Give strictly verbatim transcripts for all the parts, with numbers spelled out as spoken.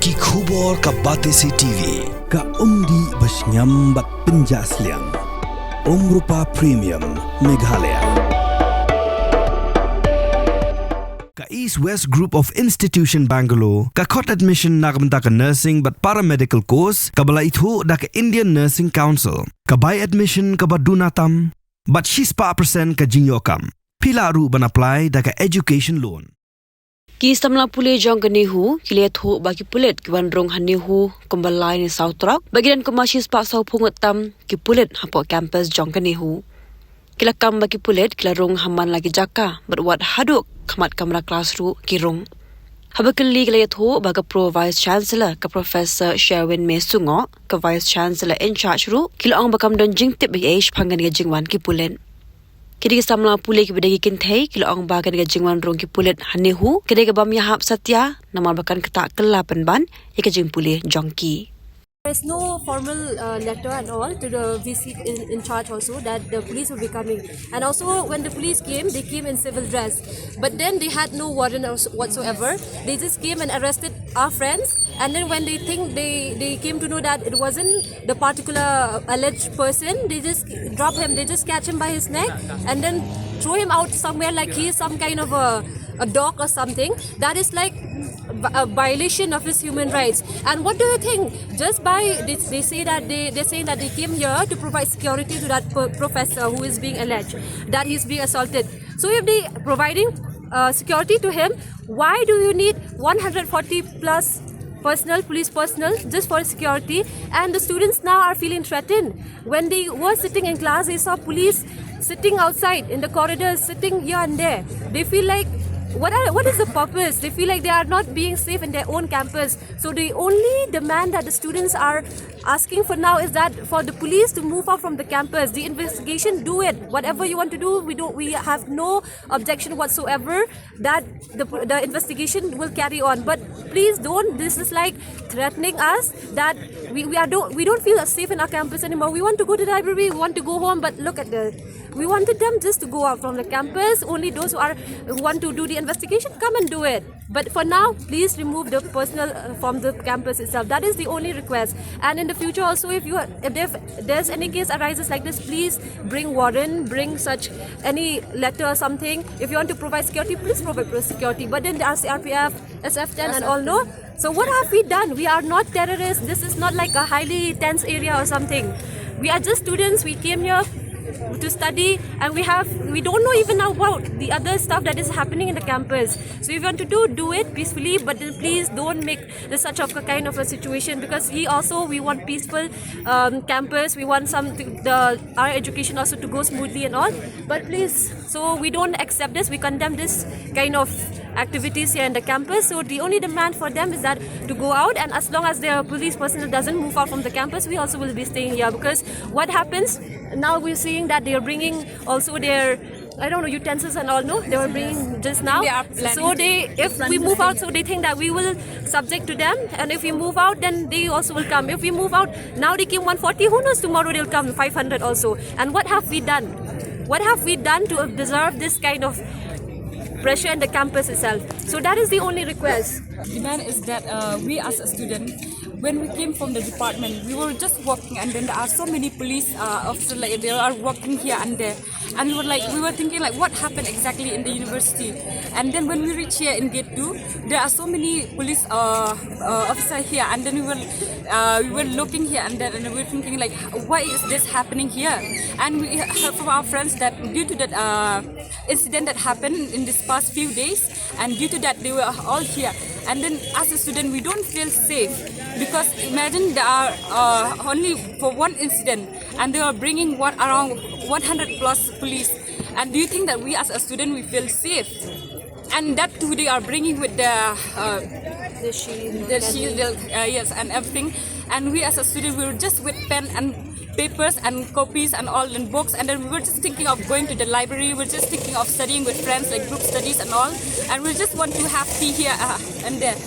Ki khubor ka Batesi T V, ka umdih ba shngiam bad pynjah sliang. Umrupa Premium, Meghalaya. Ka East West Group of Institution Bangalore, ka khot admission na ka bynta ka nursing bad paramedical course, kaba la ithuh da ka Indian Nursing Council, ka bai admission kaba duna tam, bad shispah percent ka jingïoh kam. Phi lah ruh ban apply da ka education loan. Ki samla pule jong ka NEHU ki la ïathuh ba ki pulit ki wan rung ha NEHU kumba lai ne saw trok, bad ki don kumba shispah sawphew ngut tam ki pulit hapoh campus jong ka NEHU. Ki la kam ba ki pulit ki la rung ha man la ki jaka, bad wat haduh khmat kamra klas ruh ki rung. Haba kylli ki la ïathuh ba ka Pro Vice Chancellor, ka Professor Sherwin May Sungoh, ka Vice Chancellor in charge ruh, ki la ong ba kam don jingtip ei ei shaphang kane ka jingwan ki pulit. Ki dei ki samla pule kiba dei ki kynthei, ki la ong ba kane ka jingwan rung ki pulit ha NEHU ka dei kaba ym ïahap satia, namar ba kan ktah kylla pynban ïa ka jingpule jong ki. There's no formal uh, letter at all to the V C in, in charge also that the police will be coming. And also, when the police came, they came in civil dress. But then they had no warrant or s- whatsoever. They just came and arrested our friends. And then when they think they, they came to know that it wasn't the particular alleged person, they just drop him. They just catch him by his neck and then throw him out somewhere like he is some kind of a, a dog or something. That is like a violation of his human rights. And what do you think? Just by they, they say that they they saying that they came here to provide security to that professor who is being alleged that he's being assaulted. So if they providing uh, security to him, why do you need one hundred forty plus personnel, police personnel, just for security? And the students now are feeling threatened. When they were sitting in class, they saw police sitting outside in the corridors, sitting here and there. They feel like, what are, what is the purpose? They feel like they are not being safe in their own campus. So the only demand that the students are asking for now is that for the police to move out from the campus. The investigation, do it. Whatever you want to do, we don't. We have no objection whatsoever that the the investigation will carry on. But please don't. This is like threatening us that we, we are don't we don't feel safe in our campus anymore. We want to go to the library. We want to go home. But look at the we wanted them just to go out from the campus. Only those who are who want to do the investigation, come and do it. But for now, please remove the personnel uh, from the campus itself. That is the only request. And in the future also, if you are, if there's any case arises like this, please bring warrant, bring such any letter or something. If you want to provide security, please provide security. But then there are C R P F, S F ten and all, no? So what have we done? We are not terrorists. This is not like a highly tense area or something. We are just students. We came here to study, and we have we don't know even now about the other stuff that is happening in the campus. So if you want to do, do it peacefully, but then please don't make this such of a kind of a situation, because we also we want peaceful um, campus. We want some the our education also to go smoothly and all. But please, so we don't accept this. We condemn this kind of activities here in the campus. So the only demand for them is that to go out, and as long as the police personnel doesn't move out from the campus, we also will be staying here, because what happens now, we're seeing that they are bringing also their, I don't know, utensils and all, no? They were bringing just now. They are planning So to they, if we move out, so they think that we will subject to them. And if we move out, then they also will come. If we move out, now they came one forty, who knows, tomorrow they'll come five hundred also. And what have we done? What have we done to deserve this kind of pressure in the campus itself? So that is the only request. Demand is that uh, we as a student, when we came from the department, we were just walking, and then there are so many police uh, officers, like, they are walking here and there, and we were like, we were thinking, like, what happened exactly in the university? And then when we reach here in gate two, there are so many police uh, uh, officers here, and then we were uh, we were looking here and there, and we were thinking, like, why is this happening here? And we heard from our friends that due to that uh, incident that happened in this past few days, and due to that, they were all here. And then, as a student, we don't feel safe, because imagine there are uh, only for one incident, and they are bringing what, around one hundred plus police. And do you think that we, as a student, we feel safe? And that too, they are bringing with the uh, the shield, the shield, uh, yes, and everything. And we, as a student, we were just with pen and papers and copies and all in books, and then we were just thinking of going to the library. We were just thinking of studying with friends, like group studies and all. And we just want to have tea here uh, and there.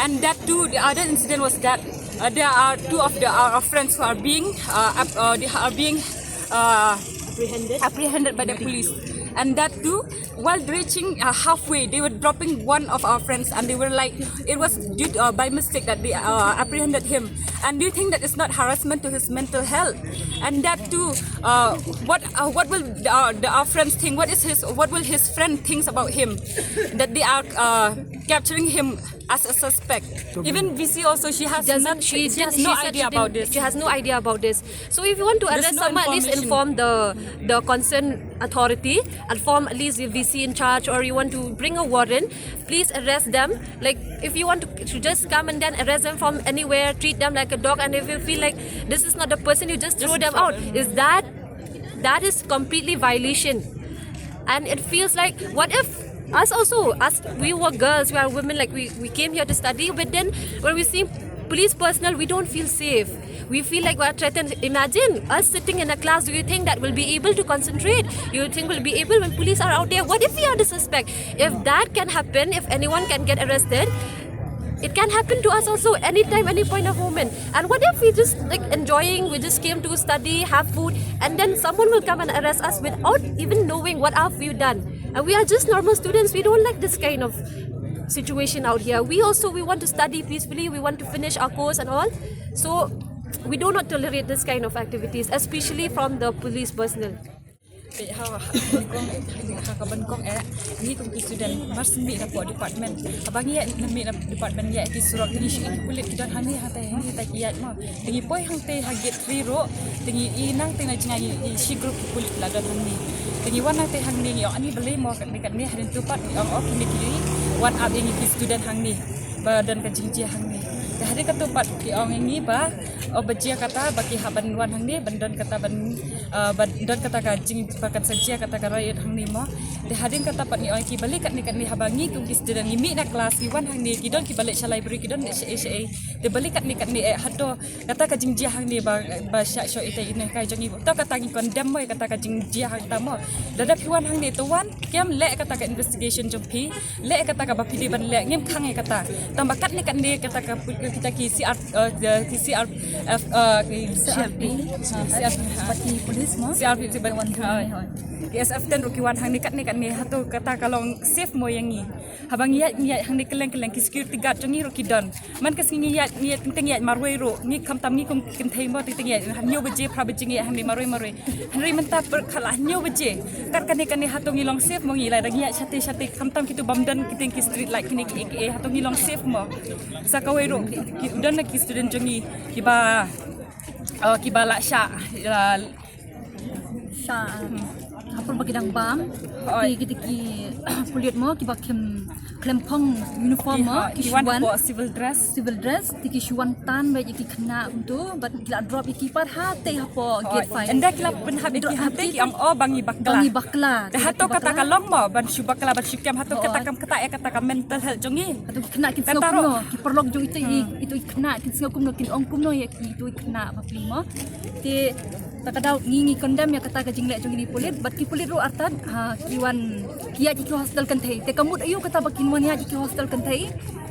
And that too, the other incident was that uh, there are two of the, our friends who are being uh, uh, they are being uh, apprehended. Apprehended by the police. And that too, while reaching uh, halfway, they were dropping one of our friends, and they were like, it was due to, uh, by mistake that they, uh, apprehended him. And do you think that is not harassment to his mental health? And that too, uh, what uh, what will the, uh, the, our friends think? What is his what will his friend thinks about him? That they are, uh, capturing him as a suspect. Even V C also, she has Doesn't not, she, she has she no said idea she about didn't- this. She has no idea about this. So if you want to There's arrest no someone, at least information. Inform the the concerned authority, inform at least the V C in charge, or you want to bring a warrant, please arrest them. Like, if you want to, to just come and then arrest them from anywhere, treat them like a dog, and if you feel like this is not the person, you just throw them out. Is that that is completely violation? And it feels like, what if us also, as we were girls, we are women, like, we, we came here to study, but then when we see police personnel, we don't feel safe. We feel like we're threatened. Imagine us sitting in a class. Do you think that we'll be able to concentrate? You think we'll be able when police are out there? What if we are the suspect? If that can happen, if anyone can get arrested, it can happen to us also, anytime, any point of moment. And what if we just, like, enjoying, we just came to study, have food, and then someone will come and arrest us without even knowing what have we done? And we are just normal students. We don't like this kind of situation out here. We also, we want to study peacefully, we want to finish our course and all. So we do not tolerate this kind of activities, especially from the police personnel. Te ha ha nyngkong eh, ha ka ban kong eh, ngi kum ki student mar shu mih na pdeng department. Haba ngi ïa mih na department, ïa ki surok, te ngi shu i ki pulit ki don hangne, hangtai, hangne hangtai ki ïaid mo. Te ngi poi hangtai ha gate three ruh, te ngi i nangtai na jngai, ngi i shi group ki pulit la don hangne. Te ngi wan nangtai hangne, ngi ong ani balei mo katne katne. Hadien katto pat ki ong, oh, kine ki wan ap ïa ngi ki student hangne ba don ka jingjia hangne. Te hadien katto pat ki ong ïa ngi ba, oh, ba jia kata ba ki hap ban wan hangne, ban don kata, ban, ah, ban don kata ka jing, ba kan sa jia kata ka riot hangne mo. Te hadien kata pat ngi ong ïa ki balei katne katne, haba ngi kum ki student ngi mih na class, ngi wan hangne, ki don kiba leit sha library, ki don leit shaei shaei. Te balei katne katne eh, hato kata ka jingjia hangne ba, ba shah shoh ita ine kai jong ngi, to kata ngi condemn mo ïa kata ka jingjia hangta mo. Lada phi wan hangne, to wan kem leh kata ka investigation jong phi, leh kata kaba phi dei ban leh, ngim khang ïa kata. Tang ba katne katne kata ka pu-, kita ki C R, eh, ki C R F, eh, ki C R P, C R P, ha. Bad ki police mo? C R P, bad, ha, ha. Ki S F ten ruh ki wan hangne katne katne, hato kata ka long safe mo ïa ngi? Haba ngi ïaid, ngi ïaid hangne kylleng kylleng, ki security guard jong ngi ruh ki don. Man ka sngi ngi ïaid, ngi ïaid, teng teng ïaid marwei ruh, ngi khamtam ngi kum kynthei mo, teng teng ïaid hynñiew baje, phra baje ngi ïaid hangne marwei marwei. Hynrei mynta pyrkhat la hynñiew baje. Kat kane kane, hato ngi long safe mo ngi, lada ngi ïaid shatei shatei, khamtam kito bym don kiteng ki street light kine kiei kiei, hato ngi long safe mo? Sa kawei ruh ki, ki, don na ki student jong ngi kiba, oh, kiba la shah, la, Shah, ha por ba ki dang bam, ki, kita ki pulit mo, kiba khlem, khlem phong uniform mo, ki shu wan hapoh civil dress. Civil dress, te ki shu wan tan beit ïa ki khynnah kumto, bad ki la drop ïa ki pat hatei hapoh gate five. Ynda ki la pynhap ïa ki hatei, ki ong, oh, ba ngi bakla. Ba ngi bakla. Te hato kata ka long mo ban shu bakla, ban shu kem, hato kata kam ktah ïa kata ka mental health jong ngi? Hato ki khynnah kin sngew kumno, ki paralok jong ito i, ito i khynnah kin sngew kumno, kin ong kumno ïa ki, ito i khynnah bapli mo? Te ta ka daw ngi, ngi condemn ïa kata ka jingleh jong kine ki pulit, bad ki pulit ruh artat, ha, ki wan, ki ïaid ïa ki hostel kynthei. Te ka mut aïu kata ba kin wan ïaid ïa ki hostel kynthei?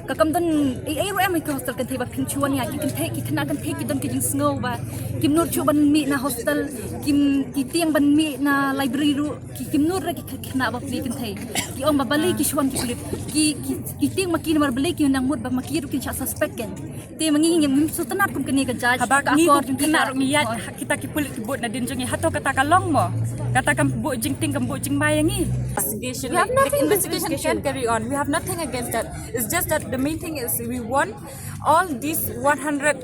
Ka kam don ei ei ruh em ïa ki hostel kynthei ba phin shu wan ïaid, ki kynthei, ki khynnah kynthei ki don ka jingsngew ba kim nud shuh ban mih na hostel, kim, ki tieng ban mih na library ruh, ki, kim nud re ki khynnah bapli kynthei. Ki ong ba balei ki shu wan ki pulit. Ki, ki, ki tieng ma ki namar balei ki nang mut ba ma ki ruh kin shah suspect kein. Te ma ngi ngim, ngim sngewtynnat kum kane ka judge, haba ka ngi akor kum jong ki khynnah ruh ngi ïaid, kita ki pulit ki bud nadien jong ngi, hato kata ka long mo? Kata kam buh jingtieng, kam buh jingma ïa ngi. Investigation, we have nothing, investigation can carry on. We have nothing against that. It's just that the main thing is we want all these one hundred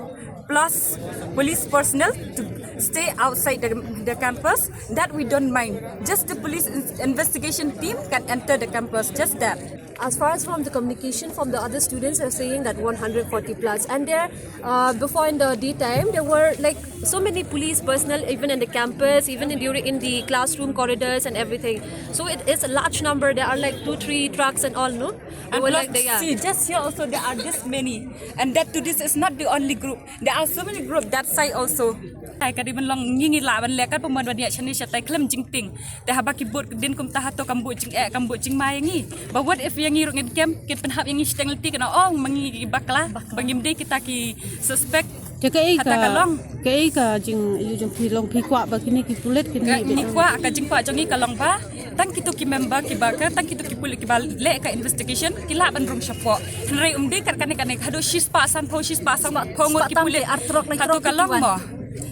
plus police personnel to stay outside the, the campus. That we don't mind. Just the police in-, investigation team can enter the campus. Just that. As far as from the communication from the other students are saying that one hundred forty plus, and there, uh, before in the daytime there were, like, so many police personnel even in the campus, even in, during, in the classroom corridors and everything. So it is a large number. There are, like, two, three trucks and all, no? They and were plus, like, they, yeah. See, just here also there are this many, and that too, this is not the only group. There are so many group that side also. Hai ka dei ban long ngi ngi lah ban leh, kat pynban ban ïaid shane shatai khlem jingtieng. Te haba ki bud dien kumta, hato kam buh jingeh, kam buh jingma ïa ngi? Ba what if ïa ngi ruh ngin kem, kin pynhap ïa ngi shiteng lynti, kin ong ma ngi bakla, ba ngim dei kita ki suspect. Te kaei ka, kaei ka jing, ïa jong phi, long phi kwah ba kine ki pulit kin, ngi kwah, ka jingkwah jong ngi ka long ba Tang kito ki member kiba ka, tang kito ki pulit kiba leh ka investigation, ki lah ban rung shapoh. Hynrei um dei kat kane kane, haduh shispah sanphew, shispah sanphew ngut ki pulit. Hato ka long mo?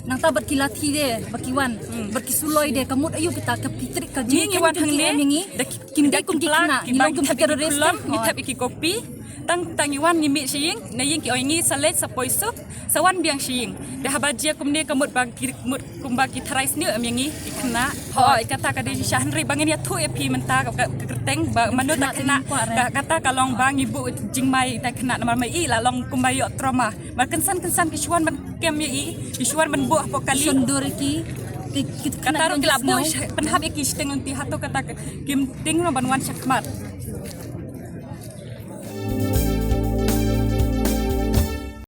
Nangta bad ki lathi de ba ki wan, bad ki suloi de, ka mut aïu kita, ka pitrik ka jingkynmaw ngi wan hangne da ki, kim dei kum ki khynnah, ngi long kum ki terrorist, ngi thep ïa ki kopi. Tang tang ngi wan ngi mih sha ïing, na ïing ki ong ïa ngi sa leit sa poi suk, sa wan biang sha ïing. Te haba jia kumne ka mut ba ki mut kumba ki tharai sniew em ïa ngi ki khynnah. Hooid, kata ka dei shisha, hynrei ba ngin ïathuh ïa phi mynta ka, ka, ka kyrteng ba mano ta khynnah. Ka, kata ka long ba ngi buh jingma ïa ta khynnah namar ma i la long kumba ïoh trauma. Mar kynsan kynsan ki shu wan ban kem ïa i, ki shu wan ban buh hapoh kali. Shon dur ïa ki, ki, ki kata ruh ki la buh pynhap ïa ki shiteng lynti, hato kata ka, kim tieng ruh ban wan shakhmat.